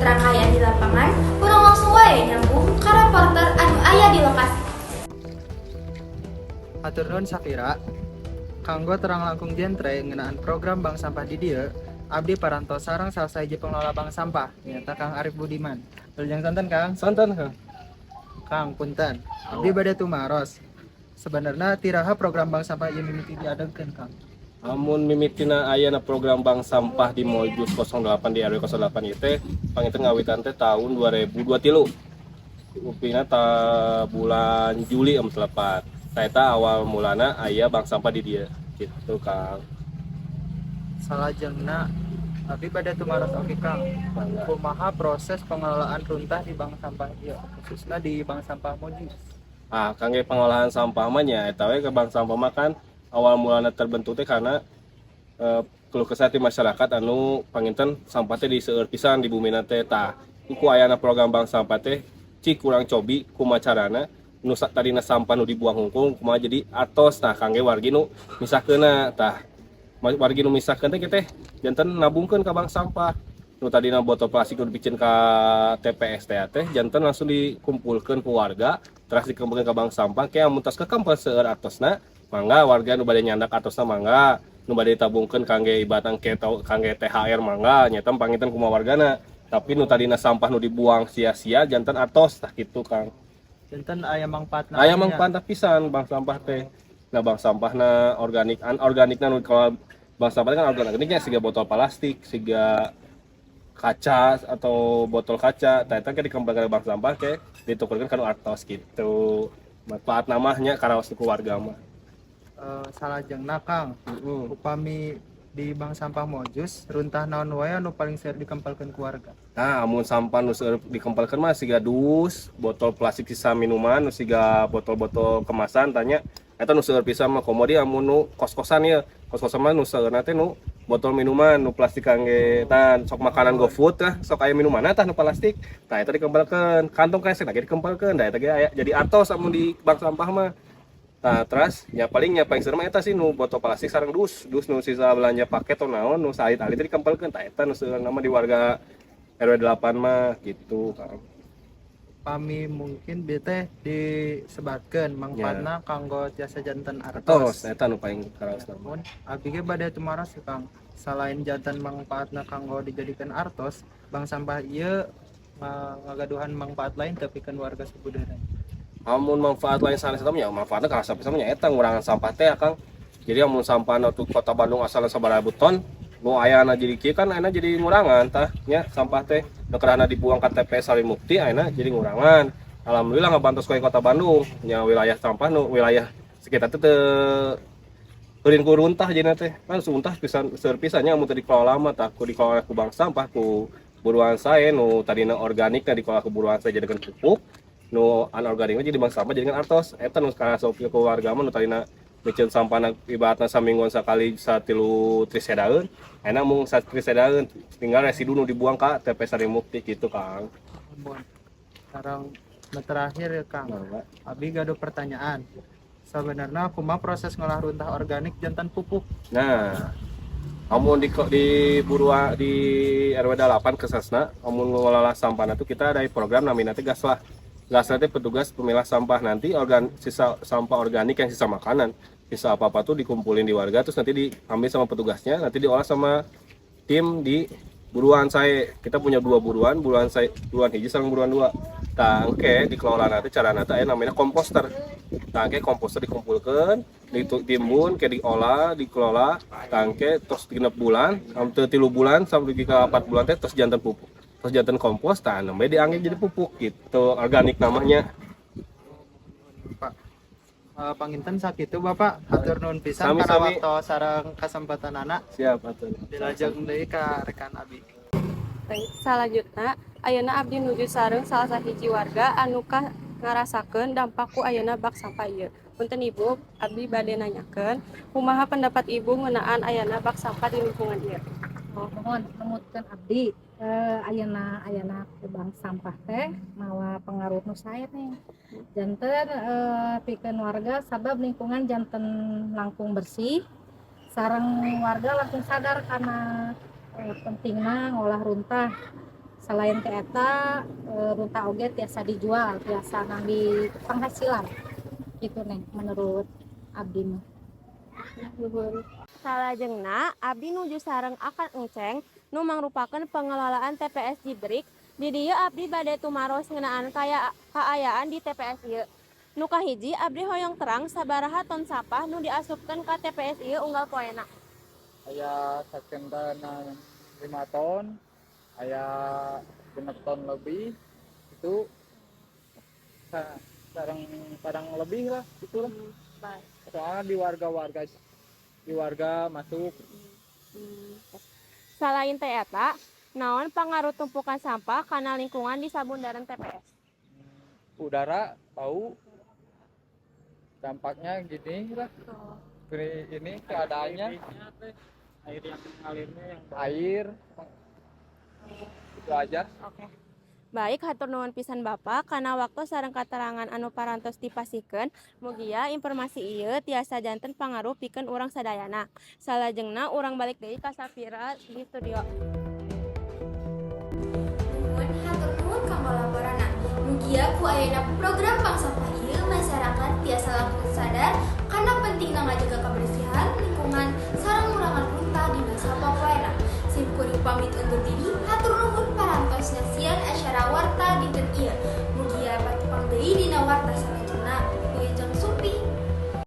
Terang kaayaan di lapangan, urang langsung wae nyambung ka reporter anu aya di lokasi. Hatur nuhun, Safira. Kanggo terang langkung jentre ngeunaan program bank sampah di dieu, abdi parantos sareng salah sahiji pengelola bank sampah, nyaeta Kang Arif Budiman. Wilujeng sonten, Kang. Sonten, Kang. Kang, punten. Abdi bade tumaros. Sebenarnya ti iraha program bank sampah ieu mimiti diadegkeun, Kang? Amun mimitina ayana program bank sampah di Mojus 08, di RW 08 ieu teh panginten ngawitan teh tahun 2023. Upina ta bulan Juli am telepat. Tah, eta awal mulana aya bank sampah di dieu gitu, Kang. Salajengna abdi bade tumaros oge, Kang. Mangga. Kumaha proses pengelolaan runtah di bank sampah ieu, khususnya di bank sampah Mojus? Ah, kangge pengolahan sampah mah nya eta we, ke bank sampah mah kan awal mulana terbentuk teh karena keluh kesah ti masyarakat anu panginten sampah teh diseueur pisan di bumina teh. Tah, ku ayana program bank sampah teh, cik kurang cobi kumaha carana nu tadina sampah nu dibuang hungkul kumaha jadi artos. Tah, kangge wargi nu misahkeunna. Tah, wargi nu misahkeun teh teh janten nabungkeun ka bank sampah. Nu tadina botol plastik nu dipicen ka TPS teh teh janten langsung dikumpulkeun ku warga, terus dikumpulkeun ka bank sampah. Kayak amun tos kekempel seueur artosna, mangga warga nu bade nyandak artosna, mangga nu bade ditabungkeun kangge ibatan ke kangge THR, mangga. Nyata panginten kumaha wargana, tapi nu tadina sampah nu dibuang sia-sia janten artos. Tah, kitu, Kang. Janten aya mangfaatna. Aya mangfaat pisan bank sampah teh. Nah, bank sampahna organik anorganikna, nu kalau bank sampah kan organiknya siga botol plastik, siga kaca atau botol kaca. Tah, eta ke dikembangkan ke bank sampah, ke ditukarkeun kana artos gitu. Manfaat namanya karaos ku warga mah. Salajengna, Kang, upami di bank sampah Mojus, runtah naon wae anu paling sering dikempalkeun ku warga? Nah, amun sampah nu seueur dikempalkeun mah siga dus, botol plastik sisa minuman, nu siga botol-botol kemasan tanya eta nu seueur pisan mah. Komo di amun nu kos-kosan ya, kos-kosan mah nu seueurna teh nu botol minuman nu plastik kangge tah sok makanan GoFood tah sok aya minuman tah nu plastik. Tah, eta dikempalkeun, kantong kresek lagi dikempalkeun. Da eta ge aya jadi artos amun di bank sampah mah. Tah, terus ya paling, ya paling seueur mah eta sih, nu botol plastik sareng dus, dus nu sisa belanja paket atau naon nu saalit-alit dikempalkeun. Tah, eta nu seueur nama di warga RW 8 mah gitu, Kang. Pami mungkin bete disebatkeun mangfaatna kanggo jasa janten artos. Artos. Eta nu paling karaos nama. Mun abdi ge bade tumaros ya, Kang. Selain janten mangfaatna kanggo dijadikan artos, bank sampah ieu ngagaduhan manfaat lain teu pikeun warga sabudeureun? Amun manfaat lain sanes eta mah ya manfaatna karasa pisan mah nya eta ngurangan sampah teh, Kang. Jadi amun sampah nu kota Bandung asalna sabaraha ribu ton nu ayana jadi kieu kan ayeuna jadi ngurangan. Tah nya, sampah teh nu kerana dibuang ka TPS Sarimukti ayeuna jadi ngurangan. Alhamdulillah ngabantos ku kota Bandung nya, wilayah sampah nu wilayah sekitar teh teu eureun ku runtah. Jadinya teh kan runtah pisan, seueur pisan nya amun teu dikelola mah. Tah, ku dikelola ku bank sampah, ku buruan sae, nu tadina organik dikelola ku buruan sae jadikan pupuk, nu anorganik jadi bank sampah jadikan artos. Eta nu karasa ku warga mah. Nu tadina miceun sampahna ibaratna samingguan sakali satilu trisedaeun, ayeuna mung satrisedaeun, tinggal residu nu dibuang ka TPS Sarimukti gitu, Kang. Mun sekarang nu terakhir ya, Kang. Mangga. Abi gaduh pertanyaan. Sebenarnya kumaha proses ngolah runtah organik janten pupuk? Nah, amun di Burua di RW 8 kesasna, amun ngelola sampah itu kita ada program namanya teh gaslah. Gaslah teh petugas pemilah sampah. Nanti organ sisa sampah organik yang sisa makanan, sisa apa-apa tuh dikumpulin di warga, terus nanti diambil sama petugasnya, nanti diolah sama tim di buruan saya. Kita punya dua buruan, buruan saya buruan hiji sama buruan dua. Tah, engke dikelola nanti cara nanti aya namanya komposter. Tah, engke komposter dikumpulkan, ditimbun, ke diolah, dikelola. Tah, engke terus 6 bulan sampai 3 bulan sampai ke 4 bulan teh terus janten pupuk, terus janten kompos. Tah, namanya diangge jadi pupuk gitu, organik namanya. Pak. Panginten sakitu, Bapak, hatur nuhun pisan karena Sami-sami. Waktu sareng kasempatanana. Siap atuh. Dilajeng deui ka rekan abi. Baik, selanjutnya ayeuna abdi nuju sareng salah sahiji warga anu ka ngarasakeun dampak ku ayeuna bak sampah ieu. Punten Ibu, abdi bade nanyakeun kumaha pendapat Ibu ngeunaan ayana bak sampah di lingkungan ieu? Oh, mohon numutkeun abdi, ayeuna ayana ke bank sampah teh mawa pengaruh nu sae nih. Janten pikeun warga, sabab lingkungan janten langkung bersih sareng warga langkung sadar karena pentingna ngolah runtah. Selain ti eta runtah oge tiasa dijual, tiasa ngambil penghasilan gitu, Neng, menurut abdi mah. Nuhun. Salajengna abdi nuju sareng Akang Enceng nu mangrupakeun pengelolaan TPS Jibrik. Di dieu abdi bade tumaros ngeunaan kaya kaayaan di TPS ieu. Nu kahiji, abdi hoyong terang sabaraha ton sampah nu diasupkeun ka TPS ieu unggal poena. Aya sakentana 5 ton, aya 6 ton lebih itu, sareng kadang lebih lah itulah, soalnya di warga-warga, di warga masuk. Salain teh eta, naon pangaruh tumpukan sampah kana lingkungan di sabundaran TPS? Udara bau, dampaknya gini lah, ini keadaannya. Air yang mengalirnya yang Air itu aja. Oke. Baik, hatur nuhun pisan Bapak kana waktu sareng katerangan anu parantos dipasihkeun. Mugia informasi ieu tiasa janten pangaruh pikeun urang sadayana. Salajengna urang balik deui ka Safira di studio. Nuhun, hatur nuhun kanggo laporanna. Mugia ku ayeuna program bank sampah ieu masyarakat tiasa langkung sadar kana pentingna ngajaga kebersihan lingkungan sareng ngurangan runtah dina sapopoena. Sim kuring pamit undur diri, hatur nuhun parantos nyaksian.